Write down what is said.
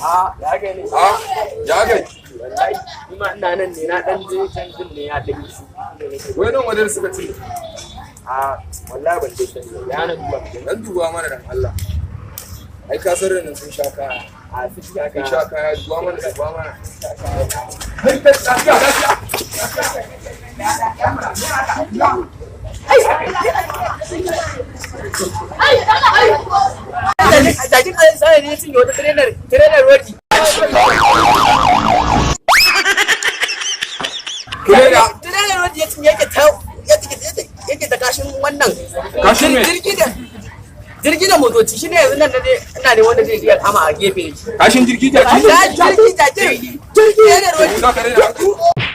A ya ga ne. A ya gai. Wallahi ni ma ina nan ne, na dan je can din ne ya dan yi shi. Wai nan wajen suka ce. A wallahi ban je sani ba. Ya na duba. Dan duba mana dan Allah. Ai ka san ranar sun sha kaya. A su sha Sun sha kaya, duba mana, duba mana. Kai kai, lafiya lafiya. Jakin sai ne cinye wata trainer rodi. Trainer. Trainer rodi ya cinye, yake ta yake ta kashin wannan. Kashin me? Jirgi da motoci shine yanzu nan ne ina ne wanda zai iya kama a gefe. Kashin jirgi jaki. Jirgi jaki. Jirgi trainer rodi. Za ka rena.